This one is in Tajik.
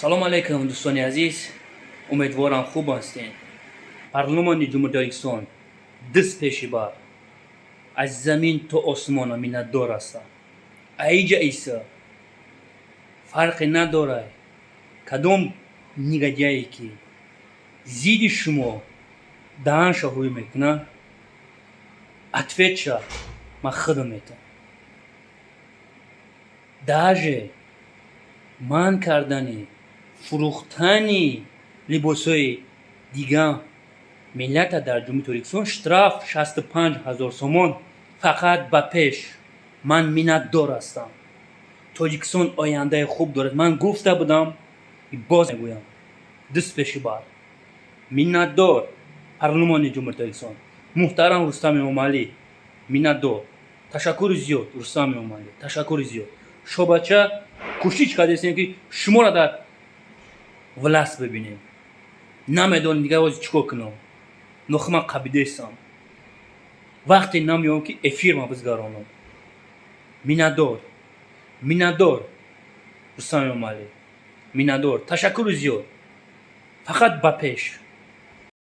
Салом алейкум, дӯстони азиз, умедворам, хуб ҳастед. Парлумони Ҷумҳурии Тоҷикистон, даст пеши бар, аз замин то осмона миннатдор ҳастам. Аиҷа иса фарқе надорад, кадом негодяй е ки зидди шумо даҳанша ҳуй мекунад, ответ ша ман худам метавам. Даже манъ кардани фурӯхтани либосҳои дигар миллата дар Ҷумҳурии Тоҷикистон, штраф 65 000 сомон. Фақат ба пеш! Ман миннатдор ҳастам. Тоҷикистон ояндаи хуб дорад. Ман гуфта будам, боз мегӯям: даст пеши бар. Миннатдор, парлумони Ҷумҳурии Тоҷикистон, муҳтарам Рустам Эмомалӣ, миннатдор. Ташаккури зиёд, Рустам Эмомалӣ, ташаккури зиёд. Шобача кӯшиш кардастем, ки шуморо дар власть бибинем. Намедонем дигар ҳозир чӣ кор кунам. Нохи ман қабидестам, вақте намеёбам, ки эфир ма бизгаронам. Миннатдор, миннатдор, Рустам Эмомалӣ, миннатдор, ташаккури зиёд. Фақат ба пеш!